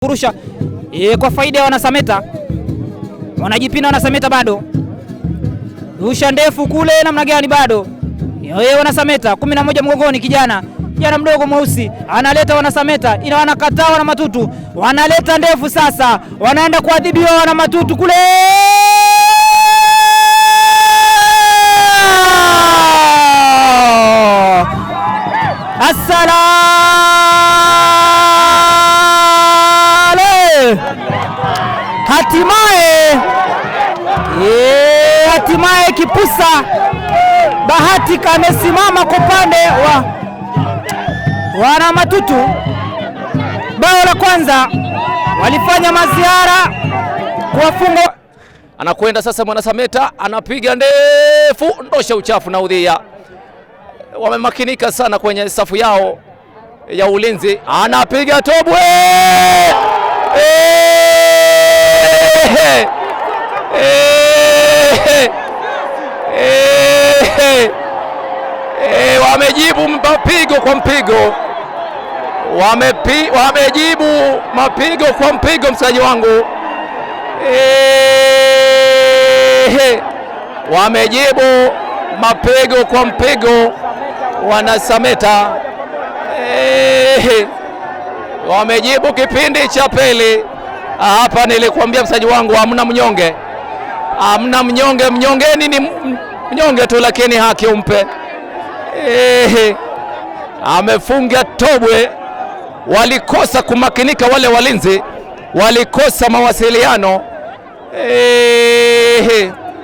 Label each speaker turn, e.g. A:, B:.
A: Kurusha kwa faida ya wanasameta, wanajipina wanasameta bado, rusha ndefu kule namna gani bado wanasameta 11 mgongoni, kijana kijana mdogo mweusi analeta wanasameta, ina wanakataa wana matutu, wanaleta ndefu sasa, wanaenda kuadhibiwa wana matutu kule. Asalale! Hatimaye hatimaye kipusa Bahati kamesimama kwa upande wa wana matutu. Bao la kwanza walifanya maziara kuwafunga.
B: Anakwenda sasa mwana Sameta anapiga ndefu, ndosha uchafu na udhia. Wamemakinika sana kwenye safu yao ya ulinzi, anapiga tobwe. Wamejibu mapigo kwa mpigo, wamejibu mapigo kwa mpigo, msikilizaji wangu. Wamejibu mapigo kwa mpigo, wanasameta. Wamejibu kipindi cha pili. Hapa nilikuambia msikilizaji wangu, hamna mnyonge, hamna mnyonge. Mnyongeni ni mnyonge tu, lakini haki umpe. Amefunga tobwe. Walikosa kumakinika wale walinzi, walikosa mawasiliano.